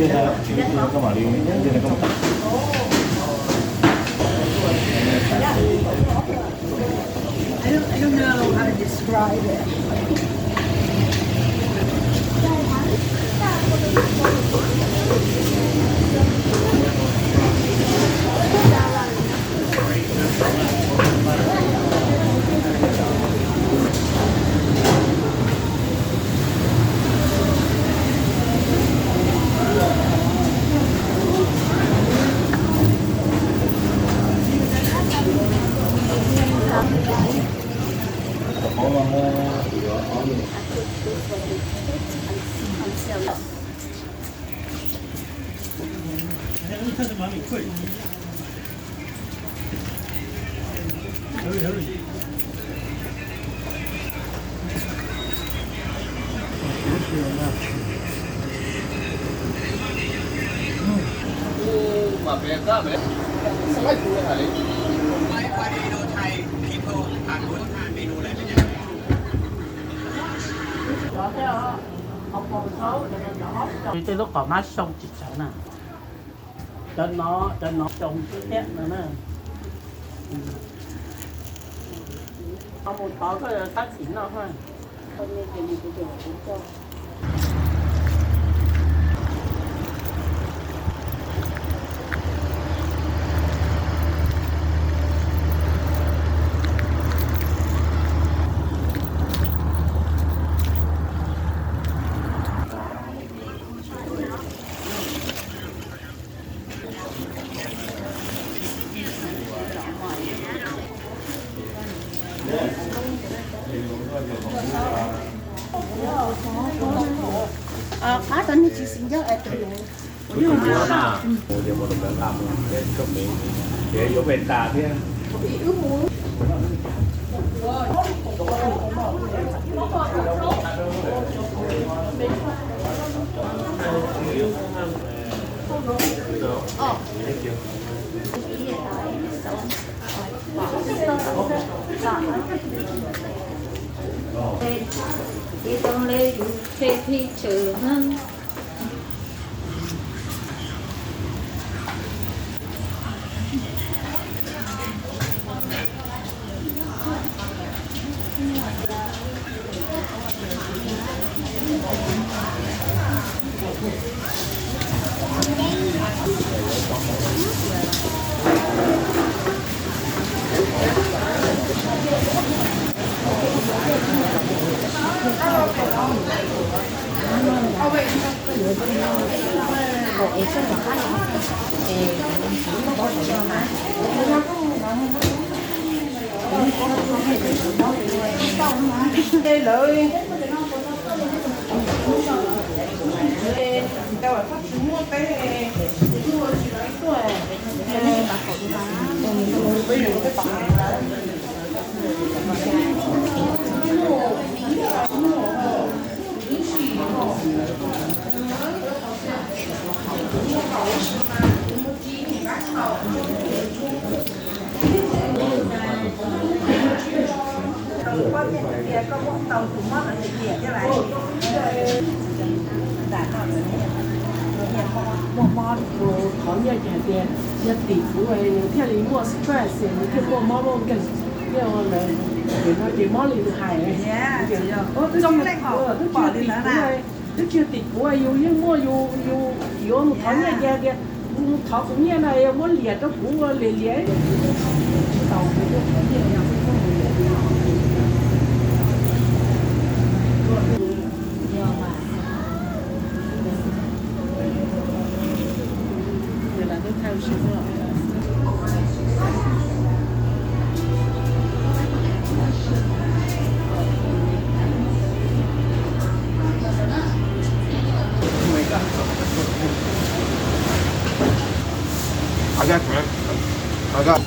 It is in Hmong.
I don't, I don't know how to describe it. Tej lub qos mab xyoo tsis tsawv na. Cov no, cov no xyoo xwb thiab no na. Ho mus tod koj yuav tab sis noj ha. Qab tau nej tsis xis ncauj es tus. Tus thov nyiaj ces hais tias yog tim kuv thiaj li muaj stress, nws thiaj muaj mob nkeeg. Yog lawv, ces no ces mob li nws hais, twb tsis yog tim kuv, twb tsis yog tim kuv, yus yeej muaj yus, yus yuav mus thov nyiaj ces hais tias mus thov kuv nyiaj na, yog muab liam rau kuv ua liam liam. Tsis tau kuv muaj thov nyiaj. I got, I got.